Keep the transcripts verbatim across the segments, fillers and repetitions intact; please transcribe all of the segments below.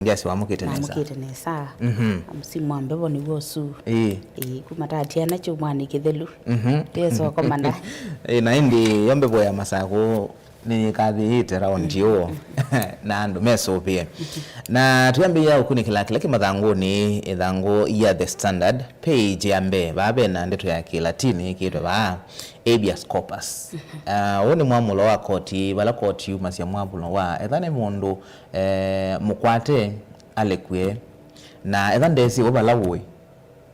Ngasi wamũkĩte nesa. Namũkĩte nesa. Mhm. Na mũsimu wa mbevo nĩw'o ũsu. Ĩĩ. Ĩĩ, kuma tatiana kyumwanĩ kĩthelu. Mhm. Yesu akomana. Ĩĩ, na ĩndĩ yo mbevo ya Masakũ nĩyĩkathĩĩte raundi ũũ. Na andũ mesũvĩe. Na twĩambĩĩa ũkunĩkĩla kĩla kĩ mathangũnĩ, ĩthangũ ya The Standard, page ya mbee, vaa vena ndeto ya Kĩlatini ĩkĩĩtwe vaa, habeas corpus. Ah, ũũ nĩ mwamũlo wa koti, vala koti yumasya mwamũlo wa, etha nĩ mũndũ, eh, mũkwate, alekw'e, na etha ndesĩ we vala ũĩ,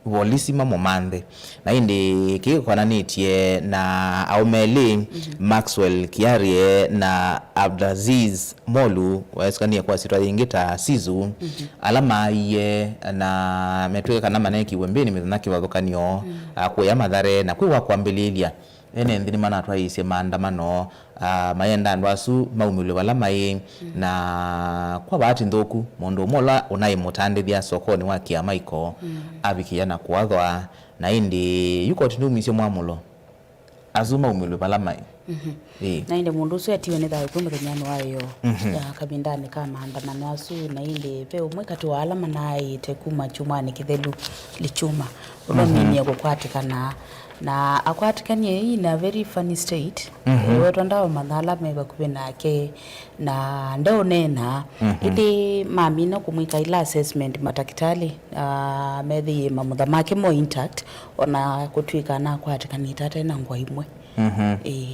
volisi mamũmanthe. Na ĩndĩ kĩĩ kĩkonanĩtye na aũme elĩ, Maxwell Kiarie na Abdulaziz Molu, waĩsũkanĩe kwa syĩtwa yĩngĩ ta Sizu, ala maaie na metw'ĩke kana maneekiwe mbĩnĩ mĩthenya kĩvathũkany'o, ah, kũya Mathare, na kwĩ wa kwambĩlĩĩlya ene nthĩ nĩmanatwaĩĩsye maandamano, ah, mayenda andũ asu maumĩlwe vala maĩ, na kwa vaati nthũku, mũndũ ũmwe ũla ũnaĩ mũtandĩthya sokonĩ wa Kiamaiko avikĩa na kũathwa, na ĩndĩ yu koti nĩumisye mwamũlo asu maumĩlwe vala maĩ. Mhm. Ĩĩ. Na ĩndĩ mũndũ ũsu atiwe nĩ thayũ kwĩ mũthenyanĩ wa ĩyoo, mhm, ya kavindanĩ ka maandamano asu, na ĩndĩ ve ũmwe katĩ wa ala manaaĩte kuma kyumwanĩ kĩthelu, Lichuma, ũla ũminie kũkwatĩkana, na akwatĩkanie in a very funny state. Mhm. Ĩwe twendaa ũmanya ala me vakuvĩ nake, na ndeũneena. Mhm. Ĩndĩ mamina kũmwĩka ila assessment matakĩtalĩ, ah, methĩie mamutha make mo intact, ona kũtw'ĩka nakwatĩkanĩte ate na ngũa imwe. Mhm. Ĩĩ.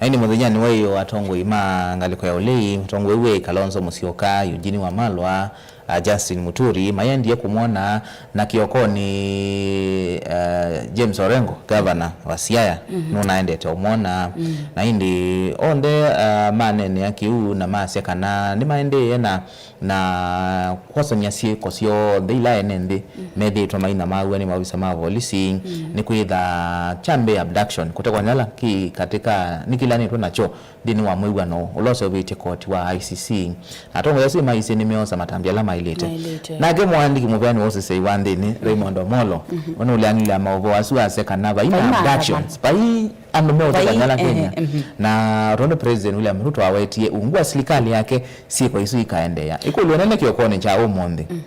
Na ĩndĩ mũthenyanĩ wa ĩyoo, atongoi ma ngalĩko ya ũlei, mũtongoi wĩ Kalonzo Musyoka, Eugene Wamalwa, ah, Justin Muturi, mayendie kũmwona na kĩokonĩ, eh, James Orengo, gavana wa Siaya, mhm, nũnaendete ũmwona. Mm. Na ĩndĩ onthe, ah, maneenea kĩu na masya kana nĩmaendee na na kwosany'a syĩko syonthe ila ene nthĩ, mhm, methĩĩtwe mainamaw'a nĩ maovisa ma volisi, mhm, nĩ kwĩtha kya mbee abduction, kũtekwa nĩ ala kĩ katĩ ka nĩkĩlanĩtwe nakyo nthĩnĩ wa mwĩw'ano ũla ũseũvĩtye koti wa I C C. Atongoi asu maisye nĩmeosa matambya ala maĩlĩte. Maĩlĩte. Nake mũandĩki mũveani wa ũseseĩ wa nthĩnĩ, mhm, Raymond Omolo, mhm, ũnũleanĩlya maũvoo asu asya kana vai na, vai na abductions, vai andũ meũtavany'a ala Kenya. Ehe, mhm. Na tondũ President William Ruto awetie ungu wa silikalĩ yake, syĩko isu ikaendeea. Ĩkũlyo nene kĩokonĩ kya ũmũnthĩ. Mhm.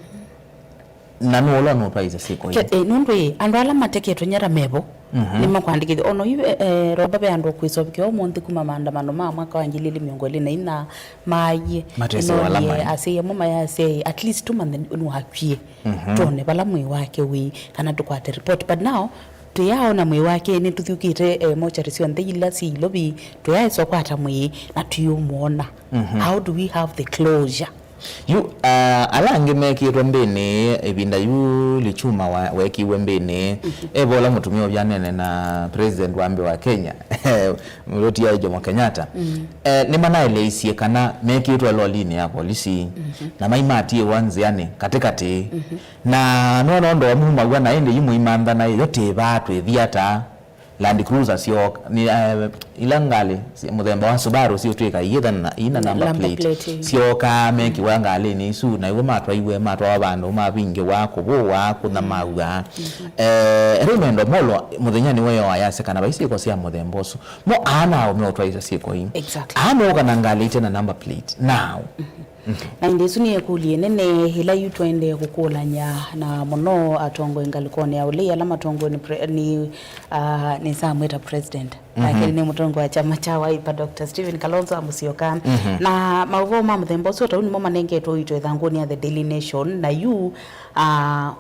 Na nũũ ũla ũnũtwaĩĩsya syĩko ii? Ke-, eh, nũndũ ĩ, andũ ala mateketwe nyara mevo, mhm, nĩmakwandĩkĩthya. Ono yu, eh, eh, romba ve andũ kwĩsovekea ũmũnthĩ kuma maandamano ma mwaka wa ngili ilĩ mĩongo ĩlĩ na inya maaie. Matesĩ wala ĩnonie mai. Asyai amwe mayasya ĩ, at least tũmanye nĩwakwie. Mhm. Twone vala mwĩĩ wake wĩ, kana tũkwate report. But now, tũyaaona mwĩĩ wake, nĩtũthyũkĩte, eh, mortuary syonthe ila syĩ Ilovi, tũyaĩsa kwata mwĩĩ, na tũyũmwona. Mhm. How do we have the closure? Yu, uh, ala angĩ mekĩtwe mbĩnĩ ĩvinda yu Lichuma wa-, wekiwe mbĩnĩ, mhm, evola mũtumĩa ũvyanene na president wa mbee wa Kenya, Mũtũtia Jomo Kenyatta, mm, eh, nĩmanaeleisye kana mekĩtwe lolinĩ ya volisi, mhm, na maimatiĩwa nzĩanĩ katĩkatĩ. Mhm. Na nona ũndũ wamumaw'a na ĩndĩ yu mũimantha na ĩyo tĩvaa twĩthi ata. Land Cruiser syoka, nĩ, eh, ila ngalĩ sya mũthemba wa Subaru siũtw'ĩka iitha na, ina number plate. Number plate, ĩĩ. Syoka mekiwa ngalĩnĩ isu, na iw'o matwaiwe, matwawa vandũ, mavingĩwa, kũvũwa, kũnamaw'a. Mhm. Eh, Raymond Omolo mũthenyanĩ wa ĩyoo ayasya kana vai syĩko sya mũthemba ũsu. Mo ana aũme ũtwaĩsya syĩko ii. Exactly. Ana ũka na ngalĩ ite na number plate. Now. Mhm. Mhm. Na ĩndĩ ĩsu nĩ ĩkũlyo ĩnene ĩla yu twaendee kũkũlany'a, na mũno atongoi ngalĩkonĩ ya ũlei ala matongoe nĩ pre-, nĩ, ah, nĩsamwĩta president. Mhm. Nake nĩ mũtongoi wa kyama kya Wiper, Doctor Stephen Kalonzo Musyoka. Mhm. Na maũvoo ma mũthemba ũsu o ta ũu nĩmo manengetwe ũito ĩthangũnĩ ya The Daily Nation, na yu, ah,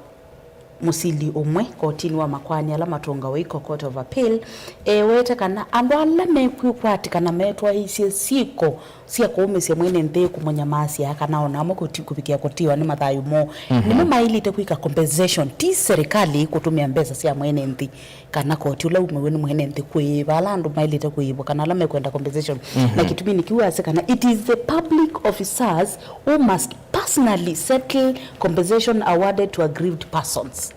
mũsili ũmwe kotinĩ wa makoani ala matũngawa iko, Court of Appeal, ewete kana andũ ala mekwĩkwatĩkana metwaĩisye syĩko sya kũũmĩsya mwene nthĩ, kũmũnyamaasya, kana o na amwe kũti-, kũvikĩa kũtiwa nĩ mathayũ moo, mhm, nĩmo maĩlĩte kwĩka compensation, ti serikali kũtũmĩa mbesa sya mwene nthĩ, kana koti ũla umĩwe nĩ mwene nthĩ kũĩva ala andũ maĩlĩte kũĩvwa, kana ala mekwenda compensation. Mhm. Na kĩtumi nĩ kĩu asya kana it is the public officers who must personally settle compensation awarded to aggrieved persons.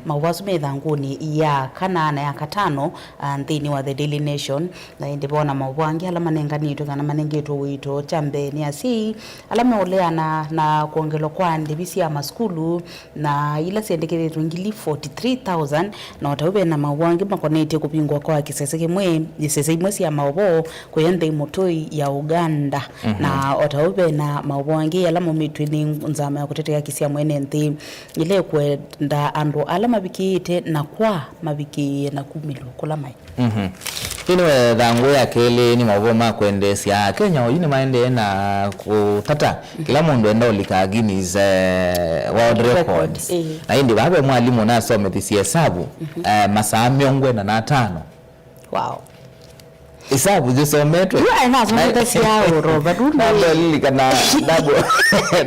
Maũvoo asu me ĩthangũnĩ ya kana na ya katano, ah, nthĩnĩ wa The Daily Nation. Na ĩndĩ ve ona maũvoo angĩ ala manenganĩtwe kana manengetwe ũito. Kya mbee nĩ asyai ala meũleana na kwongelwa kwa ndĩvi sya masukulu, na ila syendekethĩtwe ngili forty three thousand, na o tau ve na maũvoo angĩ makonetye kũvingwa kwa kĩsese kĩmwe, isese imwe sya maũvoo kũya nthĩ mũtũi ya Uganda. Na o tau ve na maũvoo angĩ ala maumĩtw'e nĩ nzama ya kũtetea haki sya mwene nthĩ ila ĩkwenda andũ ala mavikĩĩte na kwa mavikĩĩe na kumĩlw'a kũla maĩ. Mhm. Ĩno ĩthangũ ya kelĩ nĩ maũvoo ma kwendeesya. Kenya oyu nĩmaendee na kũtata kĩla mũndũ enda ũlika Guinness, eh, World Records. Records, ĩĩ. Na ĩndĩ vaa ve mwalimũ ũnasomethisye ĩsavu, eh, masaa mĩongo ĩna na atano. Wow. Ĩsavu yĩsometwe. Yu aĩ nasomethasya ũrova tu nĩ- Namba lilikana double,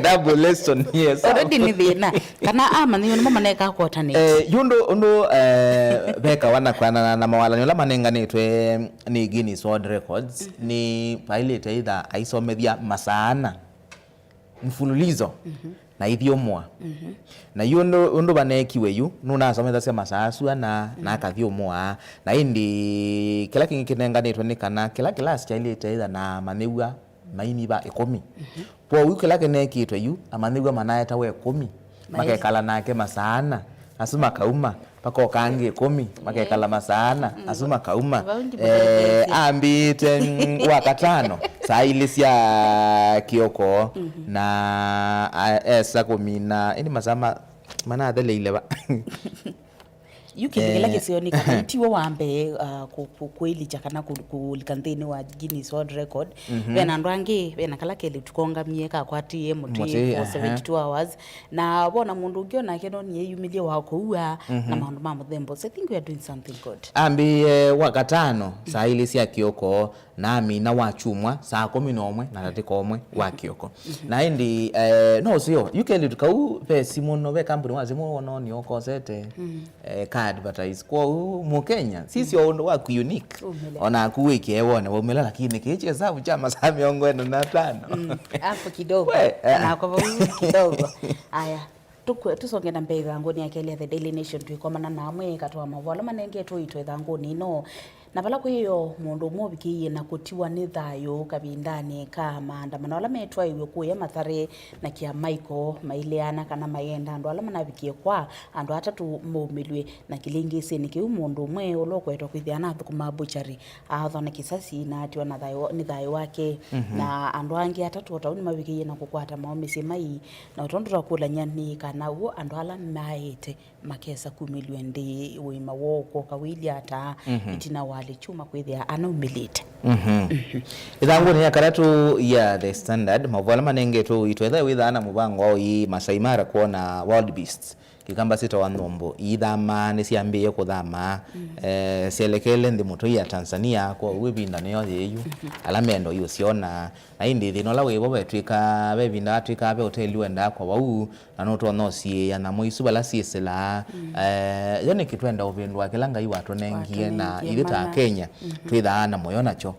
double lesson, yes. Already nĩ thĩna. Kana amanyĩw'a nĩmo maneka kũotanĩte. Eh, yu ũndũ, ũndũ, eh, vekawa na kwanana na mawalany'o ala manenganĩtwe nĩ Guinness World Records, nĩ vailĩte either aisomethya masaa ana mfululizo na ithyũmũa. Na yu ũndũ, ũndũ vaneekiwe yu, nũnasomethasya masaa asu ana na akathyũmũa. Na ĩndĩ kĩla kĩngĩ kĩnenganĩtwe nĩ kana kĩla kĩlasi kyailĩte either na amanyĩw'a mainyiva ĩkũmi. Kwoou kĩla kĩneekĩtwe yu, amanyĩw'a manaetawa ĩkũmi, makekala nake masaa ana, asu makauma, makoka angĩ ĩkũmi, makekala masaa ana, asu makauma. Vau ndipo Eh, ambĩĩte, mm, wa katano, saa ilĩ sya kĩoko, na a- esa kũmina, ĩndĩ masaa ma- manatheleile va? Yu kĩndũ kĩla Eh. Kĩseo nĩ kana yu tiwe wa mbee, ah, kũ- kũ- kwĩlikya kana kũ- kũlika nthĩnĩ wa Guinness World Record. Ve na andũ angĩ, ve na kala kelĩ tũkongamie kakwatie mũtĩ Mũtĩ, for aha. seventy two hours. Na vona mũndũ ũngĩ onake no nĩeyumĩlye wa kũua na maũndũ ma mũthemba ũsu. I think we are doing something good. Ambĩĩe wa katano saa ilĩ sya kĩoko, na amina wa kyumwa saa kũmi na ũmwe na ndatĩka ũmwe wa kĩoko. Na ĩndĩ, eh, no ũseo, yu kelĩtu kau ve simũ no, ve kambuni wa simũ wononi ũkosete, eh, ka advertise. Kwoou Mũkenya, sisyo ũndũ waku unique. Umĩle. Onaku wĩkĩe wone waumĩla, lakini kĩĩ kyesavu kya masaa mĩongo ĩna na atano. Mm, hapo kidogo. We, eh. Nakwa vau kidogo. Aya, tũkwe- tũsonge na mbee ĩthangũnĩ ya kelĩ ya The Daily Nation, twĩkomana na amwe katwa maũvoo ala manengetwe ũito ĩthangũnĩ ĩno. Na vala kwĩyo mũndũ ũmwe ũvikĩie na kũtiwa nĩ thayũ kavindanĩ ka maandamano ala metwaĩwe kũya Mathare na Kĩamaiko, maileana kana mayenda andũ ala manavikie kwa andũ atatũ maumĩlw'e. Na kĩlĩngĩsĩnĩ kĩu, mũndũ ũmwe ũla ũkwetwa kwĩthĩa anathũkũmaa butchery aathwa na kĩsasi na atiwa na thayũ, nĩ thayũ wake. Na andũ angĩ atatũ o tau nĩmavikĩie na kũkwata mao mĩsyĩ mai. Na o tondũ twakũlany'a nĩ kana w'o andũ ala maĩte makesa kumĩlw'a nthĩ ũima woo kwoka wĩilye ata, ĩtina wa Lechuma kwĩthĩa anaumĩlĩte. Ĩthangũnĩ ya katatũ ya The Standard, maũvoo ala manengetwe ũito, ethĩwa wĩthaa na mũvango wa ũi Masai Mara kwona wildebeests, kĩkamba sitawa nthũmbũ, iithama nĩsyambĩĩe kũthama, eh, syelekele nthĩ mũtũi ya Tanzania, kwoou ĩvinda nĩyo yĩĩ yu, ala menda ũiũsyona. Na ĩndĩ thĩna ũla wĩvo vetw'ĩka, ve ĩvinda watw'ĩkaa ve ũteli wendaa kwa vau, na nũtonya ũsiĩĩa nyamũ isu vala syĩsĩlaa. Eh, yo nĩkĩ twenda ũvĩndũa kĩla Ngai watũnengie, na ithyĩ ta Akenya twĩthaa na mũyo nakyo?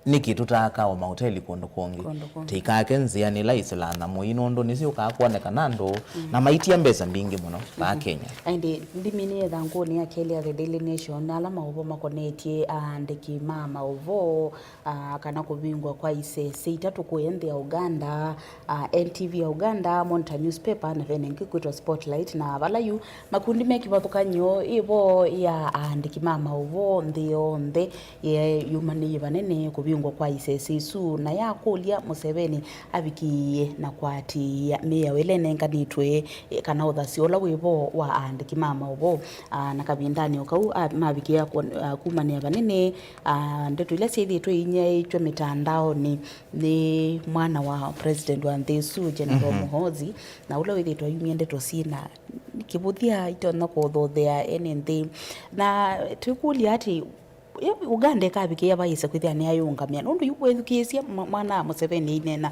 Nĩkĩ tũtaakaa o maũteli kũndũ kũngĩ? Kũndũ kũngĩ. Tũikake nzĩanĩ ila isĩlaa nyamũ ii, nũndũ nĩsyũkaa kwoneka na andũ, na maitia mbesa mbingĩ mũno vaa Kenya. Ĩndĩ ndimĩnĩe ĩthangũnĩ ya kelĩ ya The Daily Nation, ala maũvoo makonetye aandĩki ma maũvoo, ah, kana kũvingwa kwa isese itatũ kũya nthĩ ya Uganda, ah, N T V ya Uganda, Monitor Newspaper, na vena ĩngĩ kwĩtwa Spotlight, na vala yu makundi me kĩvathũkany'o ĩvo ya aandĩki ma maũvoo nthĩ yonthe ye yumanĩie vanene kũvingwa kwa isese isu, na yakũlya Museveni avikĩĩe na kũatĩĩa mĩao ĩla ĩnenganĩtwe, eh, kana ũthasyo ũla wĩvo wa aandĩki ma maũvoo. Ah, na kavindanĩ o kau, ah, mavikĩĩa kũ- ah, kumanĩa vanene, ah, ndeto ila syaĩthĩtwe inyaĩĩtw'e mĩtandaonĩ nĩ mwana wa president wa nthĩ ĩsu, General Muhoozi, na ũla wĩthĩtwe ayumya ndeto syĩna kĩvũthya itonya kũthothea ene nthĩ. Na twĩkũlya atĩ, ĩ, Uganda ĩkavikĩĩa vaĩse kwĩthĩa nĩyayĩũngamĩa? Nũndũ yu wĩthukĩĩsye mwa- mwana wa Museveni ainena.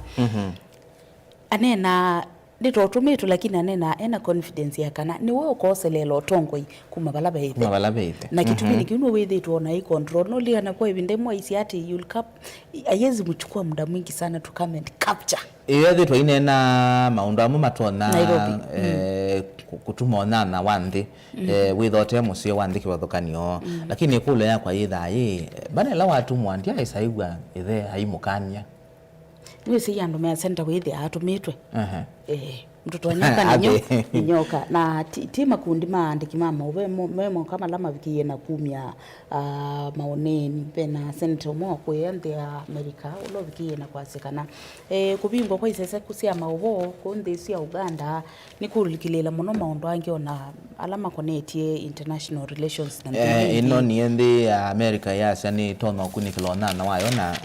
Anena, nĩtotũmĩtwe, lakini anena ena confidence ya kana nĩwe ũkoseleela ũtongoi kuma vala vaĩte. Kuma vala vaĩte. Na kĩtuvinĩ kĩu nĩwĩthĩtwe ona ĩ control. Nũlilikana kwa ĩvinda ĩmwe aisye atĩ you'll cap- haiwezi mchukua muda mwingi sana to come and capture. Ĩyo ethĩtwa inena maũndũ amwe matonya, Nairobi. Eh, kũ-, kũtuma ũnyanya wa nthĩ, eh, wĩthote mũseo wa nthĩ kĩvathũkany'o. Lakini ĩkũlyo yakwa yĩthaa yĩ, eh, mbana ĩla watumwa ndyaĩsa ĩw'a ĩthe aimũkany'a. Nĩwĩsĩ andũ measya nda wĩthĩa atũmĩtwe. Ehe. Eh, mtoto wa nyoka nĩ nyo-, nĩ nyoka. Na ti, ti makundi ma andĩki ma maũvoo me mo-, me moka mala mavikĩie na kumya, ah, maoneni. Ve na seneta ũmwe wa kũya nthĩ ya Amerika ũla ũvikĩie na kwasya kana, eh, kũvingwa kwa isese sya maũvoo kũu nthĩ ĩsu ya Uganda nĩkũlikĩlĩĩla mũno maũndũ angĩ ona ala makonetye international relations na nthĩ ingĩ. Eh, ĩno nĩ nthĩ ya America yasya nĩtonya ũkunĩkĩla ũnyanya wayo na,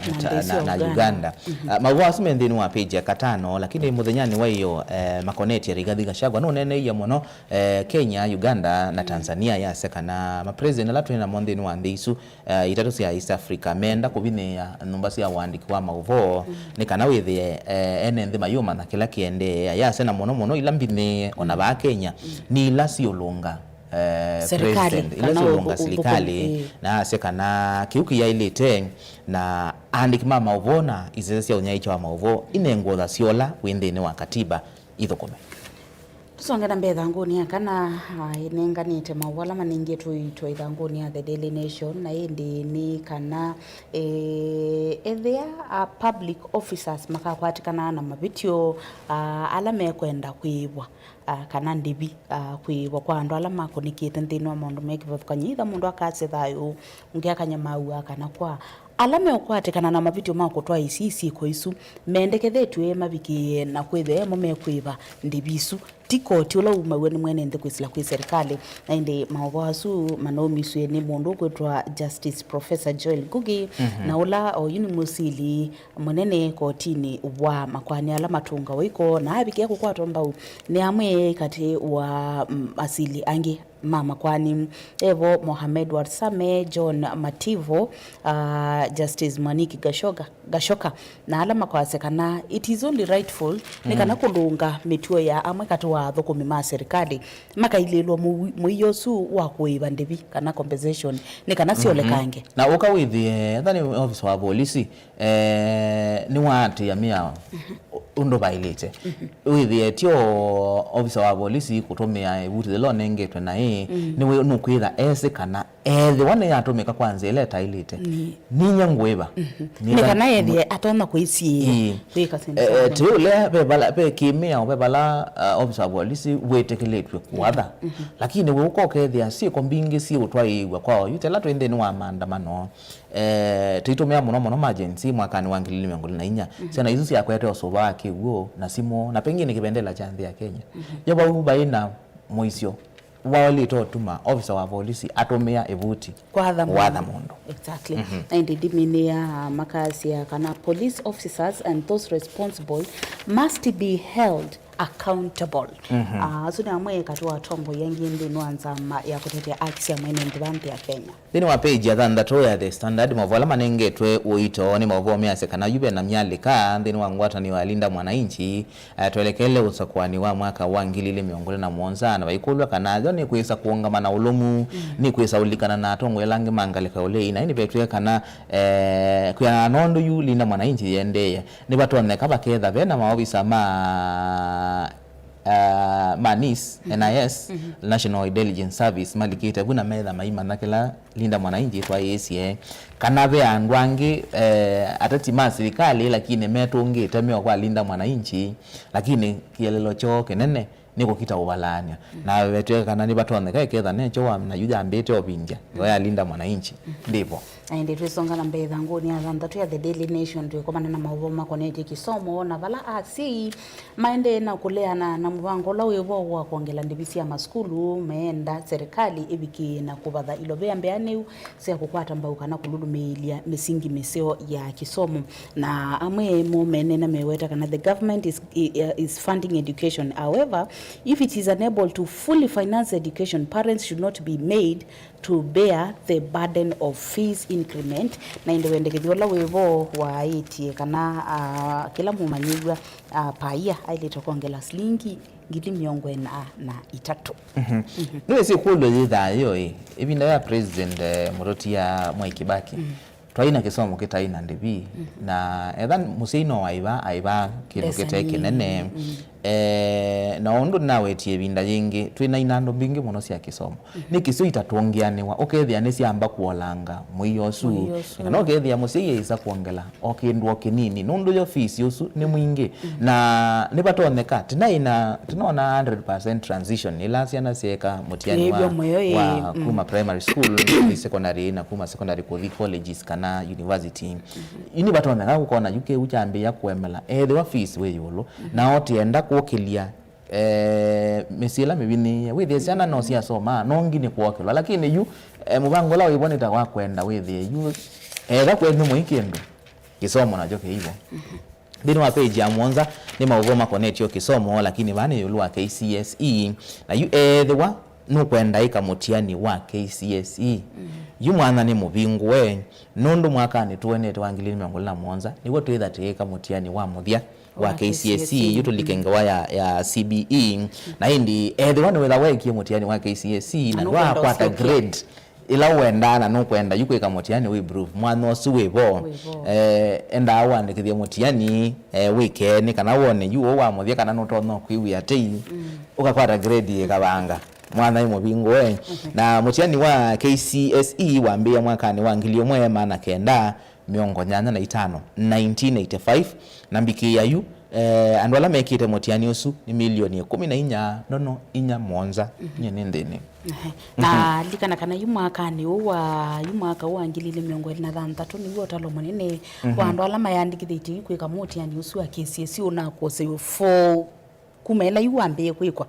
na, na Uganda. Ah, maũvoo asu me nthĩnĩ wa page ya katano, lakini mũthenyanĩ wa ĩyo, eh, makonetye Rigathi Gachagua nũneeneie mũno, eh, Kenya, Uganda na Tanzania yasya kana ma president ala twĩ namo nthĩnĩ wa nthĩ isu eh, itatũ sya East Africa meenda kũvinyĩĩa nyũmba sya ũandĩki wa maũvoo nĩ kana wĩthĩe, eh, ene nthĩ mayũmanya kĩla kĩendeea. Yasya na mũno mũno ila mbinyĩĩe ona vaa Kenya nĩ ila siũlũnga, eh, president, ila siũlũnga silikalĩ, na asya kana kĩu kĩyaĩlĩte na aandĩki ma maũvoo na isese sya ũnyaĩĩkya wa maũvoo inengwe ũthasyo ũla wĩ nthĩnĩ wa katiba ithũkũme. Tũsonge na mbee ĩthangũnĩ ya kana, ah, ĩnenganĩte maũvoo ala manengetwe ũito ĩthangũnĩ ya The Daily Nation, na ĩndĩ nĩ kana, eh, ethĩa, ah, public officers makakwatĩkana na mavĩtyo, ah, ala mekwenda kwĩĩvwa, ah, kana ndĩvi, ah, kwĩĩvwa kwa andũ ala makũnĩkĩte nthĩnĩ wa maũndũ me kĩvathũkany'o, either mũndũ akasya thayũ, ũngĩ akanyamaaw'a, kana kwa ala meũkwatĩkana na mavĩtyo ma kũtwaĩĩsya isyĩko isu mendekethetw'e mavikĩĩe na kwĩthĩa emo mekwĩva ndĩvi isu, ti koti ũla umaw'a nĩ mwene nthĩ kwĩsĩla kwĩ serikali. Na ĩndĩ maũvoo asu manaumisw'e nĩ mũndũ ũkwĩtwa Justice Professor Joel Ngugi, na ũla oyu nĩ mũsili mũnene kotinĩ wa makoani ala matũngawa iko, na avikĩa kũkwatwa mbau nĩ amwe katĩ wa, mm, asili angĩ ma makoani. Evo Mohamed Warsame, John Mativo, ah, Justice Mwaniki Gashoka, Gashoka, na ala makwasya kana it is only rightful nĩ kana kũlũnga mĩtuo ya amwe katĩ wa athũkũmi ma serikali makailĩĩlwa mũi-, mũio ũsu wa kũĩva ndĩvi kana compensation nĩ kana syondekange. Na ũka wĩthĩe etha nĩ ofisa wa volisi, eh, nĩwaatĩĩa mĩao ũndũ vaĩlĩte. Wĩthĩe tyo ofisa wa volisi kũtũmĩa ĩvuti yĩla ũnengetwe naĩ, nĩwe nũkwĩtha esĩ kana ethĩwa nĩyatũmĩka kwa nzĩa ĩla ĩtaĩlĩte, ninyie ngũĩva. Nĩ kana ethĩe atonya kwĩsiĩĩa. Ĩĩ. Kwĩka syĩndũ sya, eh, eh, ti ũle ve vala, ve kĩmĩao, ve vala, uh, ofisa wa volisi wĩtĩkĩlĩtw'e kũatha. Lakini we ũka ũkethĩa syĩko mbingĩ syĩũtwaĩĩw'a kwa oyu, tela twĩ nthĩnĩ wa maandamano. Eh, tũitũmĩa mũno mũno ma Gen Z mwakanĩ wa ngili ilĩ mĩongo ĩlĩ na inya. Syana isu syakwete ũsũva wa kĩw'ũ na simũ, na pengine kĩvendela kya nthĩ ya Kenya. Yo vau vai na mũisyo waĩlĩte ũtuma ofisa wa volisi atũmĩa ĩvuti kũatha mũndũ. Exactly. Na ĩndĩ ndĩminĩa makasya kana police officers and those responsible must be held accountable. Ah, asu nĩ amwe katĩ wa atongoi angĩ nthĩnĩ wa nzama ya kũtetea aki sya mwene nthĩ va nthĩ ya Kenya. Nthĩnĩ wa page ya thanthatũ ya The Standard, maũvoo ala manengetwe ũito nĩ maũvoo measya kana yu ve na myalĩka nthĩnĩ wa ngwatanĩo ya Linda Mwananchi, eh, twelekele ũsakũani wa mwaka wa ngili ilĩ mĩongo ĩlĩ na mũonza, na vaikũlw'a kana yo nĩkwĩsa kũũngama na ũlũmu, nĩkwĩsa ũlikana na atongoi ala angĩ ma ngalĩko ya ũlei, na ĩndĩ vetw'e kana, eh, kwĩanana na ũndũ yu Linda Mwananchi yĩendeee, nĩvatonyeka vaketha ve na maovisa ma, ah, ma NIS, N I S, National Intelligence Service, malikĩte vu na metha maimanya kĩla Linda Mwananchi twaĩĩsye, kana ve andũ angĩ, eh, ateti ma silikalĩ lakini metũngĩte meo kwa Linda Mwananchi, lakini kĩeleelo kyoo kĩnene nĩ kũkita ũvalaany'a. Na vetw'e kana nĩvatonyeka ĩketha nekyo wa na yu yambĩte ũvindya yo ya Linda Mwananchi ndĩvo. Na ĩndĩ twĩsonga na mbee ĩthangũnĩ ya thanthatũ ya The Daily Nation, twĩkomana na maũvoo makonetye kĩsomo, na vala asyai maendee na kũleana na mũvango ũla wĩ vo wa kwongela ndĩvi sya masukulu, meenda serikali ĩvikĩe na kũvatha ilovea mbeanĩu sya kũkwata mbau kana kũlũlũmĩĩlya mĩsingi mĩseo ya kĩsomo. Na amwe mo menena meweta kana the government is, is funding education. However, if it is unable to fully finance education, parents should not be made to bear the burden of fees increment. Na ĩndĩ wendekethyo ũla wĩ vo waaĩtye kana, ah, kĩla mũmanyĩw'a, ah, paia aĩlĩte kwongela silingi ngili mĩongo ĩna na itatũ. Nĩwĩsĩ ĩkũlyo yĩthaa yo ĩ, ĩvinda ya President, eh, mũtũtia Mwai Kibaki, twaĩ na kĩsomo kĩtaĩ na ndĩvi, na etha mũsyai no aĩva, aĩva kĩndũ kĩtaĩ kĩnene. Eh, Na ũndũ nĩnawetie ĩvinda yĩngĩ, twĩ na inandũ mbingĩ mũno sya kĩsomo. Nĩkĩ syo itatũngĩanĩwa, ũkethĩa nĩsyamba kũolanga mũio ũsu? Mũio ũsu. Kana ũkethĩa mũsyai aisa kwongela o kĩndũ o kĩnini, nũndũ yo fees ũsu nĩ mwingĩ. Na nĩvatonyeka, tinaĩ na, tinoona hundred percent transition, ĩla syana syeeka mũtiani wa, Ĩĩ, mũyo, ĩĩ, wa mm. kuma primary school kũthi secondary, na kuma secondary kũthi colleges kana university. Yu nĩvatonyeka kũkona yu kĩu kyambĩĩa kũemela, ethĩwa fees wĩ ĩũlũ, na ũtienda kũkĩlya eh, mĩsyĩ ĩla mĩvinĩĩe. Wĩthĩe syana no syasoma, no ngi nĩ kwokĩlwa. Lakini yu, eh, mũvango ũla wĩvo nĩ ta wa kwenda wĩthĩe yu, etha kwenyu mũi kĩndũ, kĩsomo nakyo kĩivo. Nthĩnĩ wa page ya mũonza nĩ maũvoo makonetye o kĩsomo, lakini vaa nĩ ĩũlũ wa K C S E. Na yu ethĩwa nũkwenda ĩka mũtiani wa K C S E, yu mwanya nĩ mũvingũe, nũndũ mwakanĩ tũendete wa ngili ilĩ mĩongo ĩlĩ na mũonza nĩw'o twĩtha tĩĩka mũtiani wa mũthya wa K C S E, yu tũlike ngewa ya, ya C B E. Na ĩndĩ ethĩwa nĩwĩtha weekie mũtiani wa K C S E na ndwakwata grade ĩla ũendaa na nũkwenda yu kwĩka mũtiani wĩ improve, mwanya ũsu wĩvo. Eh, endaa ũandĩkĩthye mũtiani, eh, wĩke nĩ kana wone yu ũũ wa mũthya kana nũtonya kwĩw'ĩa tei, ũkakwata grade ĩkavanga. Mwanya ĩ mũvingũe. Na mũtiani wa K C S E wambĩĩa mwakanĩ wa ngili ĩmwe maana kenda mĩongo nyanya na itano, nineteen eighty-five, na mbikĩĩa yu, eh, andũ ala mekĩte mũtiani ũsu nĩ milioni ĩkũmi na inya nono inya mũonza. Nyie nĩ nthĩnĩ. Ehe. Na likana kana yu mwakanĩ ũũ wa, yu mwaka ũũ wa ngili ilĩ mĩongo ĩlĩ na thanthatũ nĩw'o ũtalo mũnene wa andũ ala mayandĩkĩthĩtye yu kwĩka mũtiani ũsu wa K C S E ũnakũsĩw'e full kuma ĩla yu wambĩĩe kwĩkwa.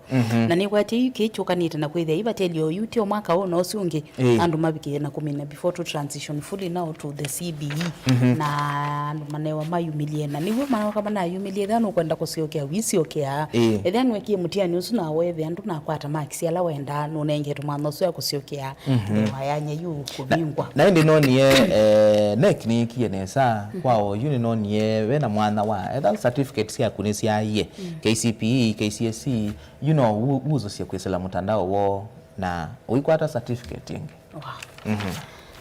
Na nĩkwatie yu kĩĩ kyũkanĩte na kwĩthĩa ivatelio yu ti o mwaka ũũ na ũsu ũngĩ, andũ mavikĩe na kũmina before to transition fully now to the C B E. Na andũ manewa mayumĩlye, na nĩw'o manoka manayumĩlye, ethĩwa nũkwenda kũsyokea, wĩsyokea. Ethĩwa nĩwekie mũtiani ũsu na weethĩa ndũnakwata makisi ala wendaa, nũnengetwe mwanya ũsu wa kũsyokea. Ngewa yanya yu kũvingwa. Na ĩndĩ nonie, eh, NEC nĩĩkie nesa kwa oyu, nĩnonie ve na mwanya wa etha certificate syaku nĩsyaaie, K C P E, K C S E, you know, wu-, wuzũsye kwĩsĩla mũtandao woo na ũikwata certificate ĩngĩ. Wow.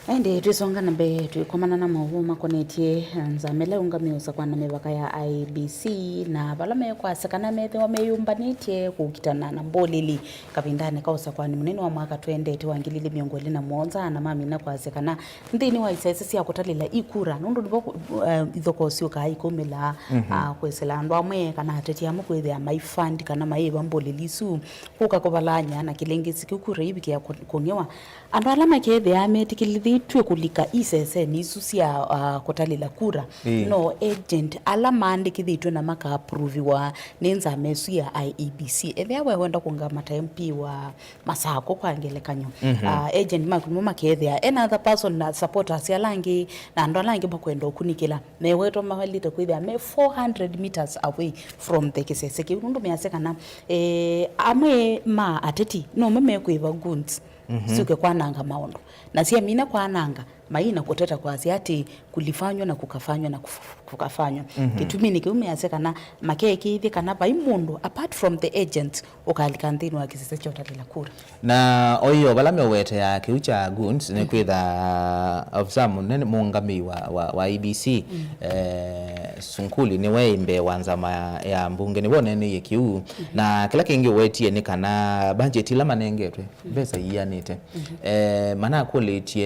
Na ĩndĩ twĩsonga na mbee, twĩkomana na maũvoo makonetye nzama ĩla ĩũngamĩe ũsakũani na mĩvaka ya I E B C, na vala mekwasya kana methĩwa meyũmbanĩtye kũkitana na mbũlĩli kavindanĩ ka ũsakũani mũnene wa mwaka twendete wa ngili ilĩ mĩongo ĩlĩ na mũonza, na mamina kwasya kana nthĩnĩ wa isese sya kũtalĩla ikura, nũndũ nĩvo kũ-, eh, ithokoo syũkaa ikaumĩla, ah, kwĩsĩla andũ amwe kana ateti amwe kwĩthĩa mai fund kana mayĩva mbũlĩli isu kũka kũvalany'a na kĩlĩngĩsi kĩu kura ivikĩa kũ-, kũng'ewa. Andũ ala makethĩaa metĩkĩlĩthĩtw'e kũlika isesenĩ isu sya, ah, kũtalĩla kura, no agent ala maandĩkĩthĩtw'e na makaapruviwa nĩ nzama ĩsu ya I E B C. Ethĩwa we wenda kũngamata M P wa Masakũ kwa ngelekany'o, ah, agent maku nĩmo makethĩa ena other person na supporters ala angĩ na andũ ala angĩ makwenda ũkunĩkĩla. Mewetwa mavalĩte kwĩthĩa me four hundred meters away from the kĩsese kĩu, nũndũ measya kana, eh, amwe ma ateti no mo mekwĩva goons syũke kwananga maũndũ, na syamina kwananga, maina kũteta kwasya atĩ kulifanywa na kukafanywa na kuf-, kukafanywa. Kĩtuminĩ kĩu measya kana makekĩĩthye kana vai mũndũ apart from the agent ũkalika nthĩnĩ wa kĩsese kya ũtalĩla kura. Na oyo vala meũwetea kĩu kya goons nĩ kwĩtha ofisa mũnene mũũngamĩi wa, wa, wa I E B C, eh, Sunkuli nĩwe mbee wa nzama ya, ya mbunge nĩwe ũneeneie kĩu. Na kĩla kĩngĩ ũwetie nĩ kana budget ila manengetwe mbesa iianĩte. Eh, manakũlĩtye,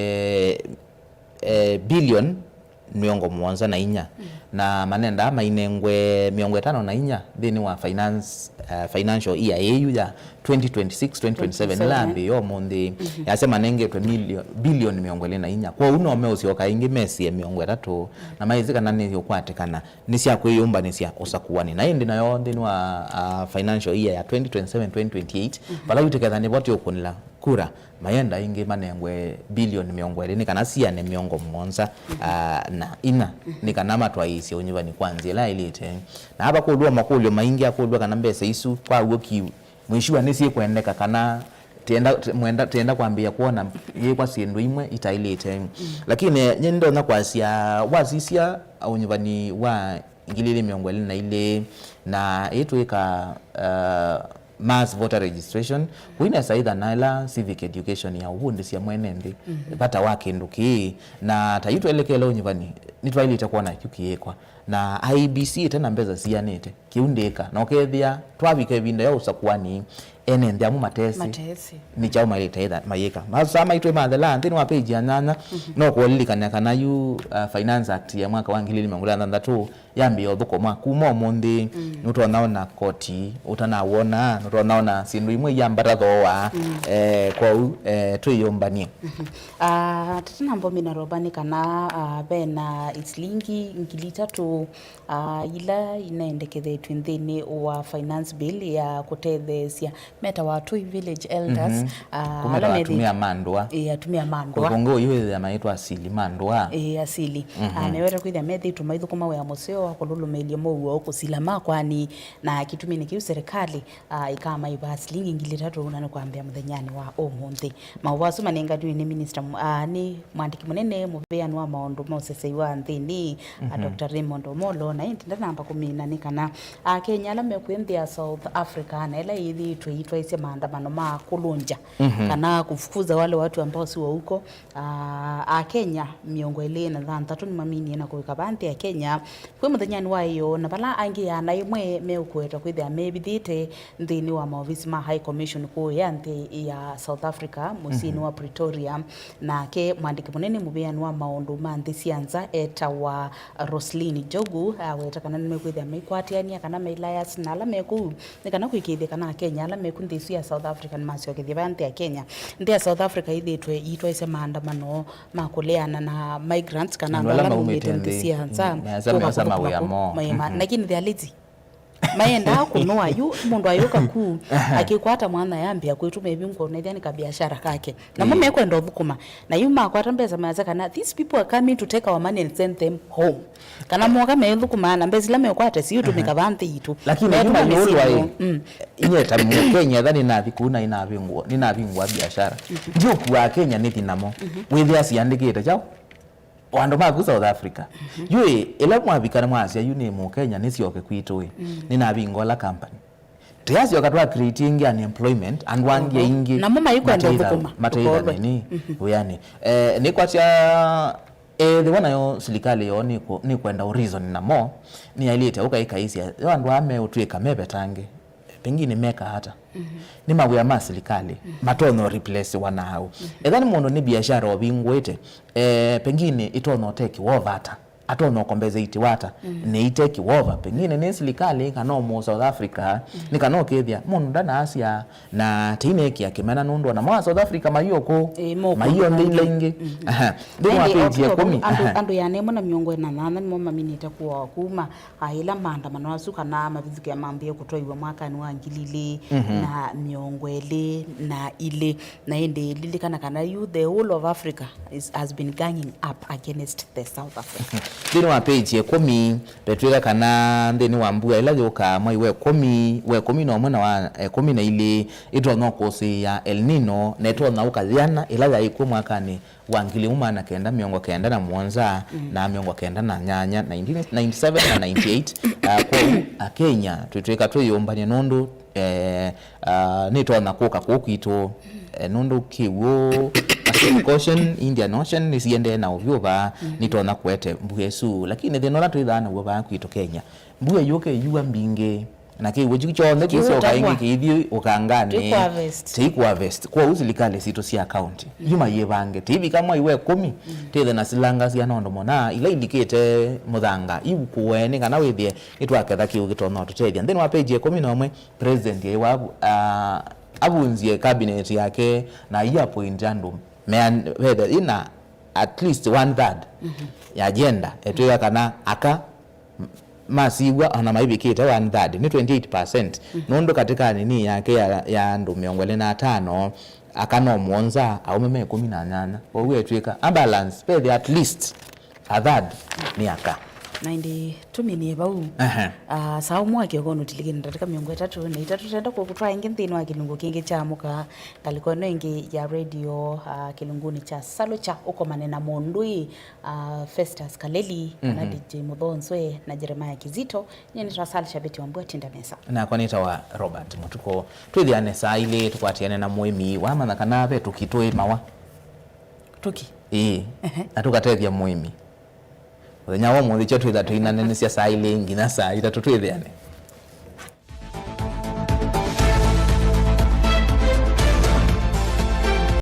eh, billion mĩongo mũonza na inya, na manendaa mainengwe mĩongo ĩtano na inya nthĩnĩ wa finance, eh, financial year ĩyu ya twenty twenty-six twenty twenty-seven ĩla yambĩĩe ũmũnthĩ. Yasya manengetwe milio-, bilioni mĩongo ĩlĩ na inya. Kwoou no meũsyoka ĩngĩ mesie mĩongo ĩtatũ, na maĩsĩ kana nĩyũkwatĩkana nĩ sya kwĩyũmbanĩsya ũsakũanĩ. Na ĩndĩ nayo nthĩnĩ wa, ah, financial year ya twenty twenty-seven twenty twenty-eight, vala yu tũketha nĩvo tũũkũnĩla kura, mayenda ĩngĩ manengwe bilioni mĩongo ĩlĩ nĩ kana siane mĩongo mũonza, ah, na inya, nĩ kana matwaĩĩsye ũnyuvani kwa nzĩa ĩla yaĩlĩte. Na ava kũlw'a makũlyo maingĩ akũlw'a kana mbesa isu kwa w'o ki mwĩshiwa nĩsyĩkwendeka kana tienda, ti-, mwenda, tienda kwambĩĩa kwona yĩkwa syĩndũ imwe itaĩlĩte. Lakini nyie ndonya kwasya wasisya ũnyuvani wa ngili ilĩ mĩongo ĩlĩ na ilĩ, na ĩtwĩka, uh, mass voter registration, kũinesa ithana ĩla civic education ya ũvundĩsya mwene nthĩ vata wa kĩndũ kĩĩ, na ta yu twelekele ũnyuvani, nĩtwaĩlĩte kwona kyu kĩĩkwa. na I E B C ĩte na mbesa sianĩte, kĩu ndĩka. Na ũkethĩa twavika ĩvinda ya ũsakuani, ene nthĩ amwe matesĩ. Matesĩ. Nĩ kyaũ maĩlĩte ĩtha mayĩka. Masaa maitũ mathela nthĩnĩ wa page ya nyanya, no kũlilikana kana yu, uh, Finance Act ya mwaka wa ngili ili mĩongo ĩlĩ na thanthatũ yambĩĩa ũthũkũma. Kuma ũmũnthĩ, nũtonya ona koti ũtanawona, nũtonya ona syĩndũ imwe iyambata thooa, eh, kwoou, eh, twĩyũmbany'e. Ah, tata na mbomi na roba nĩ kana, ah, ve na isilingi ngili itatũ, ah, ila inendekethetw'e nthĩnĩ wa finance bill ya kũtetheesya metawa atũi village elders, ah, kuma ala methi- atumĩa ma ndũa. Ĩĩ, atumĩa ma ndũa. Kũngĩ ũyu wĩthĩa maitwa asili ma ndũa. Ĩĩ, asili. Ah, meweta kwĩthĩa methĩĩtwe maithũkũma wĩa mũseo wa kũlũlũmĩĩlya mow'o kũsila makwani, na kĩtuminĩ kĩu serikali ah, ĩkamaiva silingi ngili itatũ, na nĩ kwambĩa mũthenyanĩ wa ũmũnthĩ. Maũvoo asu manenganiwe nĩ minista mu-, ah, nĩ mwandĩki mũnene mũvĩanĩ wa maũndũ ma ũsesei wa nthĩnĩ, ah, Doctor Raymond Omolo, na ĩndĩ ndanamba kũmina nĩ kana Akenya ala mekwĩ nthĩ ya South Africa na ĩla yĩthĩĩtwe ĩitwaĩsya maandamano ma kũlũngya kana kufukuza wale watu ambao si wa huko, ah, Akenya mĩongo ĩlĩ na thanthatũ nĩmaminie na kũvika vaa nthĩ ya Kenya kwĩ mũthenyanĩ wa ĩyoo, na vala angĩ ĩana ĩmwe meũkũetwa kwĩthĩa mevithĩte nthĩnĩ wa maovisi ma High Commission kũũ ya nthĩ ya South Africa, mũsyĩnĩ wa Pretoria. Nake mwandĩki mũnene mũvĩanĩ wa maũndũ ma nthĩ sya nza etawa Roselyn Njogu, aweta kana nĩmekwĩthĩa maikwatĩanĩa kana mailayas na ala me kũu, nĩ kana kũĩkĩĩthya kana Akenya ala me ku nthĩ ĩsu ya South Africa nĩmasyokethya vaa nthĩ ya Kenya. Nthĩ ya South Africa ĩthĩĩtwe ĩitwaĩsya maandamano ma kũleana na migrants kana andũ ala maumĩte nthĩ sya nza, mm, kũka kũthũkũma kũu. Lakini they are lazy. Maendaa kũnũa yu, mũndũ ayũka ku, akĩkwata mwana yambĩa kwĩtũma ĩvingũa, ũnethĩa nĩ kabiashara kake. Namo mekwenda ũthũkũma. Na yu makwata mbesa mayasya kana, "These people are coming to take our money and send them home." Kana moka meũthũkũma na mbesa ila mekwata siũtũmĩka vaa nthĩ yitũ. Lakini yu manyũlwa ĩ, mm, inye ta Mũkenya etha nĩnathi kũu na nĩnavingũa, nĩnavingũa biashara. Ndiũkua Akenya nĩthi namo. Wĩthĩa siandĩkĩte kyaũ? O andũ maku South Africa. Yu ĩ, ĩla mwavika na mwasya, "Yu nĩ Mũkenya, nĩsyoke kwitũ ĩ, nĩnavinga ũla company." Tũyasyoka twa create ĩngĩ unemployment, andũ angĩ aingĩ namo maikwenda ũthũkũma, mateithane nĩ wĩanĩ. Eh, nĩkwasya, ethĩwa nayo silikalĩ yoo nĩkwenda ũreason namo, nĩyaĩlĩte ũkaĩkaĩsya yo andũ aa meũtw'ĩka mevetange. Pengine meka ata? Nĩ mawĩa ma silikalĩ matonya replacewa na au? Etha nĩ mũndũ nĩ biashara ũvingũĩte, eh, pengine ĩtonya ũteki wova ata? Atonya ũkombezĩtiwa ata? Nĩ iteki wova? Pengine nĩ silikalĩ kana o mũ South Africa, nĩ kana ũkĩthĩa mũndũ ndanaasya na teinekĩa kĩmena nũndũ ona ma South Africa maiyo kũ? Ĩĩ, maiyo nthĩ ila ingĩ. Aha. Nthĩnĩ wa page ya ĩkũmi, andũ, andũ ĩana ĩmwe na mĩongo ĩna na nyanya nĩmo maminĩte kũawa kuma, ah, ĩla maandamano asu kana mavithũkĩa mambĩĩe kũtwaiwa mwakanĩ wa ngili ilĩ na mĩongo ĩlĩ na ilĩ. Na ĩndĩ lilikana kana yu the whole of Africa is, has been ganging up against the South Africa. Nthĩnĩ wa page ya ĩkũmi, vetwĩka kana nthĩnĩ wa mbua ĩla yũkaa mwai wa ĩkũmi, wa ĩkũmi na ũmwe na wa ĩkũmi na ilĩ, ĩtonya kũsĩĩa El Nino, na ĩtonya ũkathĩana ĩla yaĩ kw'o mwakanĩ wa ngili ĩmwe maana kenda mĩongo kenda na mũonza na mĩongo kenda na nyanya, nineteen ninety-seven na ninety-eight. Ah, kwoou Akenya twĩtwĩka twĩyũmbany'e nũndũ, eh, ah, nĩtonya kũka kũũ kwitũ, eh, nũndũ kĩw'ũ, Pacific Ocean, Indian Ocean nĩsiendee na ũvyũ vaa, nĩtonya kũete mbua ĩsu. Lakini thĩna ũla twĩthaa naw'o vaa kwitũ Kenya, mbua ĩyũka ĩyua mbingĩ, na kĩw'ũ kyu kyonthe kĩsyoka ĩngĩ kĩithi ũkanganĩ, tĩikũharvest. Kwoou silikalĩ sitũ sya kaunti yu mayĩvange, tĩivika mwai wa ĩkũmi, tĩthe na silanga sya nondo mũna ila ilikĩte mũthanga, iukũe nĩ kana wĩthĩe nĩtwaketha kĩw'ũ kĩtonya ũtũtethya. Nthĩnĩ wa page ya ĩkũmi na ũmwe, president ĩwa avu-, a-, avunzie cabinet yake na aiappoint andũ mean-, vethe ina at least one third ya agenda, etwĩka kana aka m-, masiw'a ona maivikĩte one third, nĩ twenty-eight percent. Nũndũ katika nini yake ya, ya andũ mĩongo ĩlĩ na atano, aka no mũonza, aũme me ĩkũmi na nyanya. Kwoou etw'ĩka a balance, vethĩa at least a third nĩ aka. Na ĩndĩ tũminie vau. Aha. Ah, saa ũmwe wa kĩoko nũtilikĩne ndatĩka mĩongo ĩtatũ na itatũ, tenda kũkũtwaa ĩngĩ nthĩnĩ wa kĩlungu kĩngĩ kya mũka, ngalĩko ĩno ĩngĩ ya radio, ah, kĩlungunĩ kya Salũkya ũkomane na mũndũĩ, ah, Festus Kaleli, kana D J Mũthonzwe na Jeremiah Kizito. Nyie nĩtawa Sal Shabeti wa Mbua, tinda nesa. Nakwa nĩtawa Robert Mũtuko. Twĩthĩane saa ilĩ tũkwatĩane na mũĩmi wamanya kana ve tũki twĩmawa. Tũki? Ĩĩ. Ehe. Na tũkatethya mũĩmi. Mũthenya wa ũmũnthĩ kyo twĩtha tũinanĩnĩsya saa ilĩ nginya saa itatũ twĩthĩane.